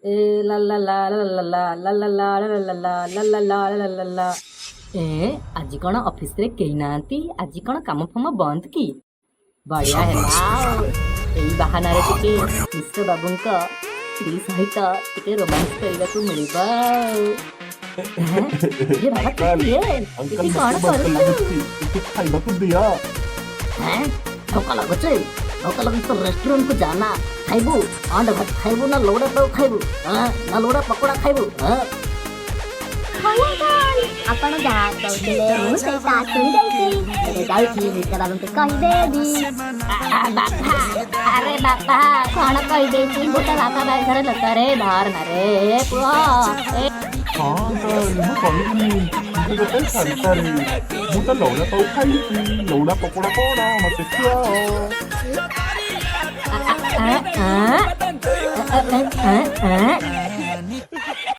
ଏ ଲା ଲା ଲା ଲା ଲା ଲା ଲା ଲା ଲା ଲା ଲା ଲା ଲା ଲା ଲା ଲା ଲା। ଏ, ଆଜି କ'ଣ ଅଫିସରେ କେହି ନାହାନ୍ତି? ଆଜି କ'ଣ କାମ ଫାମ ବନ୍ଦ କି? ବଢିଆ ହେଲା ଆଉ, ଏଇ ବାହାନାରେ ଟିକେ ମିଶ୍ର ବାବୁଙ୍କ ସ୍ତ୍ରୀ ସହିତ ଟିକେ ରୋମାନ୍ସ କରିବାକୁ ମିଳିବ ଆଉ। ହେଁ? ଏ ବାବା, ତୁ କିଏ? ଅଙ୍କଲ, ଏଠି କ'ଣ ମତେ ଭୋକ କରୁଛୁ? ଲାଗୁଛି, ଟିକେ ଖାଇବାକୁ ଦିଅ। ହେଁ, ଭୋକ ଲାଗୁଛି? ଭୋକ ଲାଗୁଛି ତ ରେଷ୍ଟୁରାଣ୍ଟକୁ ଯା ନା ଖାଇବୁ। ଅଣ୍ଡା ଭାତ ଖାଇବୁ ନା ଲଉଡ଼ା ପାଉ ଖାଇବୁ, ହଁ, ନା ଲଉଡ଼ା ପକୋଡ଼ା ଖାଇବୁ, ହଁ? ହଉ ଅଙ୍କଲ, ଆପଣ ଯାହା କହୁଥିଲେ ମୁଁ ସେଇଟା ଶୁଣି ଯାଇଛି। ଏବେ ଯାଉଛି, ମିଶ୍ର ବାବୁଙ୍କୁ କହିଦେବି। ବାପା, ଆରେ ବାପା, କଣ କହିଦେଇଛି? ମୁଁ ତ ବାପା ବୟସର ଲୋକରେ, ଧର ନା ରେ ପୁଅ ଏ। ହଁ ଅଙ୍କଲ, ମୁଁ କହିବିନି। କିନ୍ତୁ ଗୋଟେ ସର୍ତ୍ତରେ। ମୁଁ ତ ଲଉଡ଼ା ପାଉ ଖାଇଛି, ଲଉଡ଼ା ପକୋଡ଼ା କଣ? ମତେ ଖୁଆଅ। ଆ, ଆ, ଆ, ଆ, ଆ, ଆ।